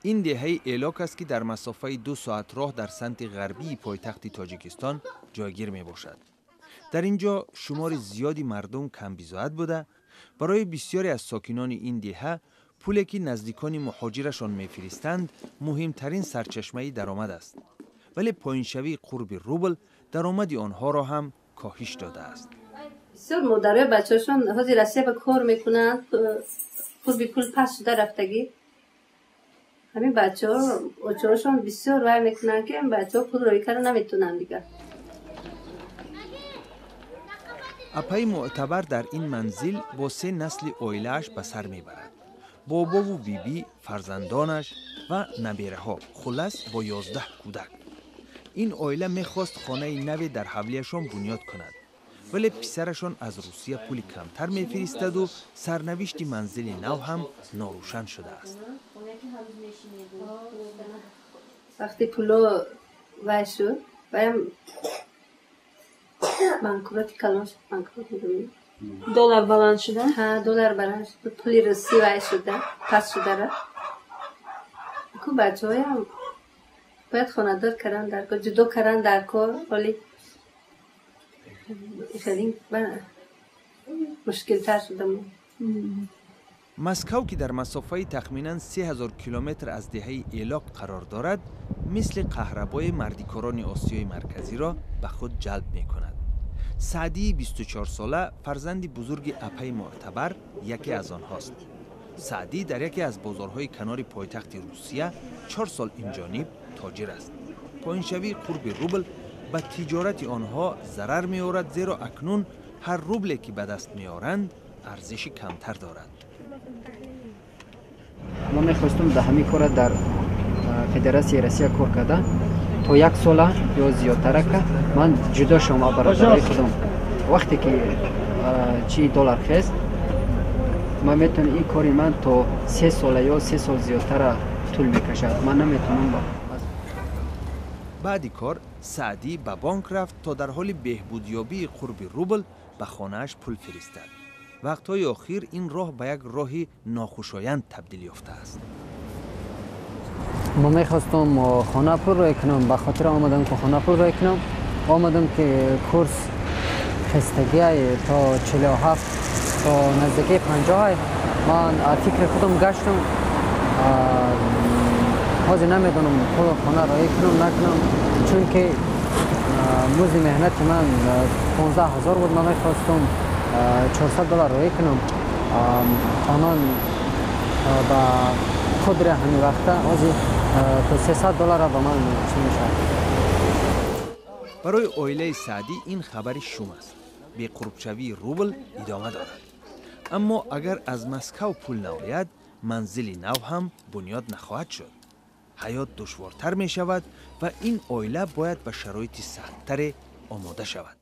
Ин деҳаи Элок аст, ки дар масофаи 2 соат роҳ дар самти ғарбии пойтахти Тоҷикистон ҷойгир мебошад. Дар ин ҷо шумори зиёди мардум камбизоат буда, барои бисёре аз сокинони ин деҳа пуле, ки наздикони муҳоҷирашон мефиристанд, муҳимтарин сарчашмаи даромад аст. Вале поиншавии қурби рубл даромади онҳоро ҳам коҳиш додааст. Бисёр модарои бачаҳошон ҳозир Россия ба кор мекунанд. Қурби пул паст шуда рафтагӣ, ҳамин бачаҳо очаҳошон бисёр вай мекунанд, ки бачаҳо пул роӣ карда наметавонанд дигар. Апаи Мӯътабар дар ин манзил бо се насли оилааш ба сар мебарад: бобову бибӣ, фарзандонаш ва набераҳо, хуллас, бо 11 кӯдак. Ин оила мехост хонаи наве дар ҳавлияшон бунёд кунад, вале писарашон аз Русия пули камтар мефиристанду сарнавишти манзили нав ҳам норӯшан шудааст. Вақте пуло вай шуд, ваям банкроти калон шуд, банкрот мегӯем. Доллар баланд шуда? Ҳа, доллар баланд шуд, пули русӣ вай шуда, паст шуда рафт. Ку бачаҳоям бояд хонадор кардан дар кор, ҷудо кардан дар кор. Ҳоли хеле мушкилтар шуда. Москав, ки дар масофаи тахминан 3000 километр аз деҳаи Элок қарор дорад, мисли қаҳрабои мардикорони Осиёи Марказиро ба худ ҷалб мекунад. Саъдии 24сола, фарзанди бузурги апаи Мӯътабар, яке аз онҳост. Саъдӣ дар яке аз бозорҳои канори пойтахти Русия 4 сол инҷониб тоҷир аст. Поиншавии қурби рубл ба тиҷорати онҳо зарар меорад, зеро акнун ҳар рубле, ки ба даст меоранд, арзиши камтар дорад. Ма мехостум дар ҳамин кора дар Федератсияи Россия кор карда то як сола ё зиёдтарака ман ҷудо шавам аз бародарои худам. Вақте ки чи доллар хест, ман метавонам, ин кори ман то 3 сола ё 3 сол зиёдтара тӯл мекашад, ман наметавонам. Баъди кор Саъдӣ ба бонк рафт, то дар ҳоли беҳбудёбии қурби рубл ба хонааш пул фиристад. Вақтҳои охир ин роҳ ба як роҳи нохушоянд табдил ёфтааст. Ма мехостум хона пул рой кунам. Ба хотир омадам, ки хона пул рой кунам. Омадам, ки курс хестагиай то 47, то наздикии 50. Ман фикри худам гаштам. Ҳозир намедонам, пул хона роӣ кунам, накунам, чунки музди меҳнати ман 15 000 буд. Ман мехостум 400 доллар роӣ кунам. Онон ба қудри ҳамин вақта ҳозир то 300 доллара ба ман чӣ мешавад. Барои оилаи Саъдӣ ин хабари шум аст. Беқурбшавии рубл идома дорад, аммо агар аз Москав пул наояд, манзили нав ҳам бунёд нахоҳад шуд. Ҳаёт душвортар мешавад ва ин оила бояд ба шароити сахттаре омода шавад.